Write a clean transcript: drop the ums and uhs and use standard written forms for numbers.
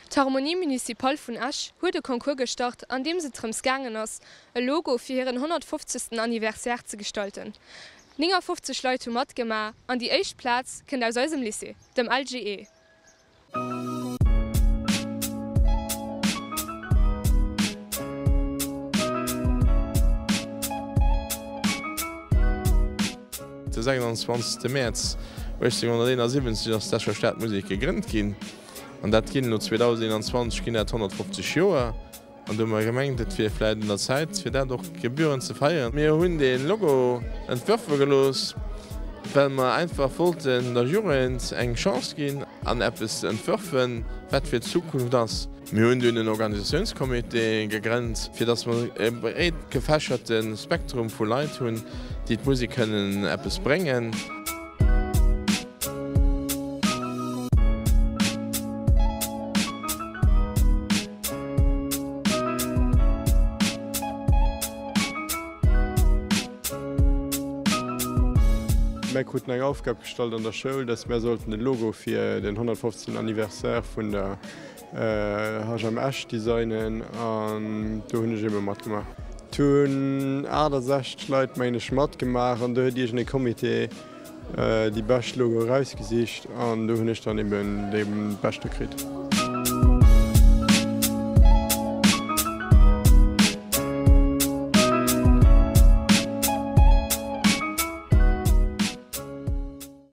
D'Harmonie Municipale vun Esch huet e Concours gestart, an deems et drëms gaangen ass, e Logo fir hiren 150. Anniversaire ze gestalten. 59 Leit hu matgemaach an déi éischt Plaz kënnt aus eisem Lycée, dem LGE. De 26 Mäerz 1871 ass d'Escher Stadmusek gegrënnt ginn. An dat ginn elo 2021 ginn dat 150 Joer. An do hu mer gemengt, et wier vläicht un der Zäit, fir dat och gebührend ze feieren. Mir hunn dee Logo entwërfe gelooss, well mer einfach wollten der Jugend eng Chance ginn an eppes entwërfen, wat fir d'Zukunft ass. Mir hunn dunn en Organisatiounscomité gegrënnt, fir datt mer e breet gefächerte Spektrum vu Leit hunn, déi d'Musek kënnen eppes bréngen. Mär kruten eng Aufgab gestallt an der Schoul, dass mär sollten de Logo fir den 115. Anniversaire vun der HM Esch designen an do hunn ech ebe matgemaach. Et hunn 68 Leit mengen ech matgemaach an do huet iergend e Comité déi bescht Logo erausgesicht an do hunn ech dann eben dee beschte kritt.